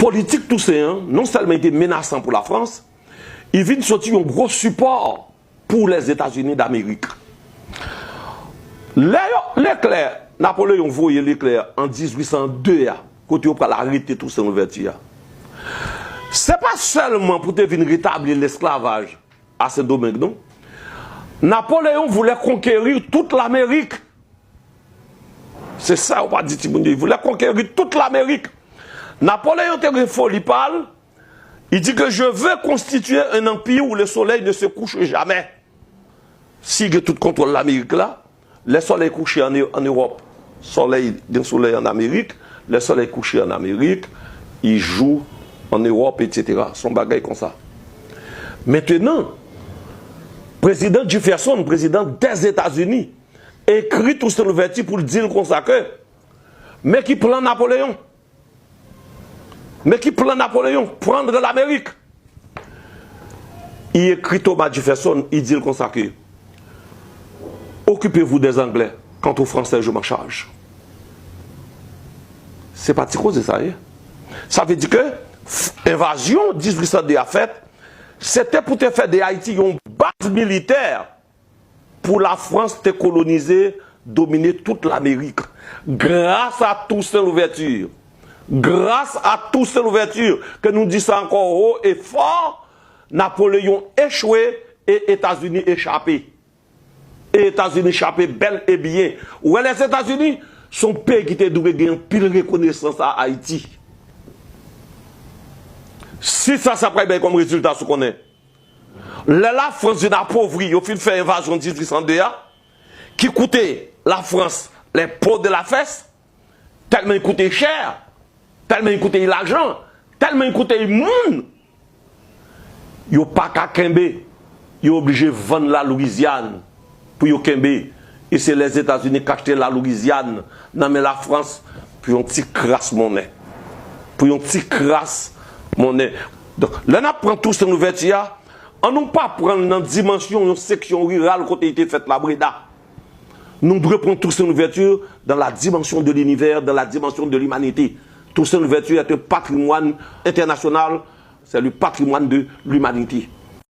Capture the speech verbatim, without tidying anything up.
Politik Tousen an, non sèlman li te menasan pou Lafrans, li vin soti yon gwo sipò pou Lèzetazini Damerik. Lè yo, Leklè, Napoleyon voye Leklè an dizuit san de a, kote yo pral arete Tousen Louvèti a. Se pa sèlman pou te vin retabli lesklavaj a Sendomeng, non. Napoleyon voulait conquérir toute l'Amérique. Se sa yo pa di timoun yo. Li voulait conquérir toute l'Amérique. Napoleyon te gen foli pa l. Il dit que je veux constituer un empire où le soleil ne se couche jamais. Si gen tout kontwòl Lamerik la, lè solèy kouche an, an Ewòp, solèy, gen solèy an Amerik, lè solèy kouche an Amerik, li jou an Ewòp, etsetera. Se yon bagay konsa. Mentenan, prezidan Jefferson, prezidan dèzetazini, ekri Toussaint Louverture pou l di l konsa ke, men ki plan Napoleyon. Men ki plan Napoleyon, prendre l'Amérique. Li ekri Thomas Jefferson, li di l konsa ke, occupez-vous des Anglais, quant aux Français, je m'en charge. Se pa ti koze sa ye. Sa vle di ke envazyon dizuit san de a fèt, se te pou te fè de Ayiti yon baz militè pou Lafrans te kolonize, domine tout Lamerik. Gras a Toussaint Louverture. Gras a Toussaint Louverture, ke nou di sa ankò wo e fò, Napoleyon echwe e Etazini echape. E Etazini chape bèl e byen. Ou wè Lèzetazini, se yon peyi ki te dwe gen anpil rekonesans a Ayiti. Si sa, sa pral bay kòm rezilta, si w konnen. Lè Lafrans vin apovri, yo fin fè envazyon dizuit san de a, ki koute Lafrans les peaux de la fesse, tèlman li koute chè, tèlman li koute lajan, tèlman li koute moun, yo pa ka kenbe, yo oblije vann Lalwizyàn pou yo kenbe. E se Lèzetazini k achte Lalwizyàn nan men Lafrans pou yon ti kras monnen. Pou yon ti kras monnen. Donk, lè n ap pran Toussaint Louverture a, an nou pa pran l nan dimansyon yon seksyon riral kote li te fèt la, Breda. Nou dwe pran Toussaint Louverture dans la dimension de l'univers, dans la dimension de l'humanité. Toussaint Louverture est un patrimoine international, c'est le patrimoine de l'humanité.